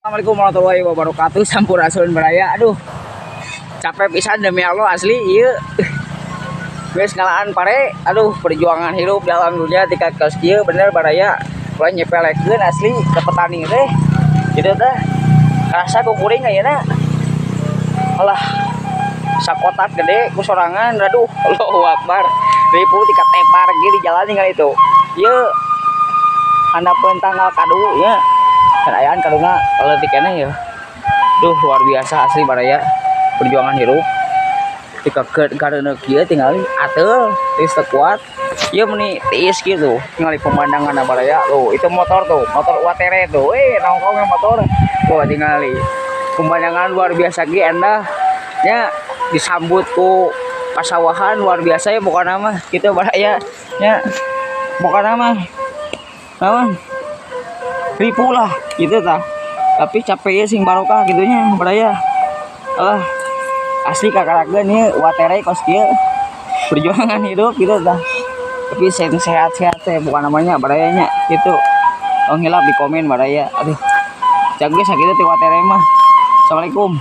Assalamualaikum warahmatullahi wabarakatuh. Sampurasun, baraya. Aduh, capek pisan, demi Allah, asli ieu. Geus ngalaan pare. Aduh, perjuangan hidup dalam dunia tingkat kos kieu, bener, baraya. Ulah nyepelekeun, asli, ke petani teh. Gitu teh. Rasa ku kuring ayeuna. Alah, sakotak gede ku sorangan, aduh, Allahu Akbar. Ripuh tika tepar gitu di jalan tinggal itu. Ieu handapeun tangkal kadu ya. Kan ayaan kaduna kalau tiketnya ya. Duh, luar biasa asli, baraya, perjuangan hidup. Tika ke karena kieu tinggal ateul, tiis teu kuat. Ieu meni tiis gitu. Tinggal pemandangan, baraya. Tuh, itu motor tuh, motor UATR tuh. Eh, nongkrongnya motor. Tuh, tinggali. Pemandangan luar biasa ge endah. Ya, disambut ku pasawahan luar biasa ya pokoknya mah gitu, baraya. Ya. Pokoknya mah. Naon? Ripuh lah gitu tah, tapi capeknya sing barokah gitunya, baraya. Alah, asli kakarakeun ieu watere kos kieu, perjuangan hidup gitu tah, tapi sehat-sehat teh bukan namanya, barayanya gitu. Tong hilap di komen, baraya. Aduh, jaga sakitu ti watere mah. Assalamualaikum.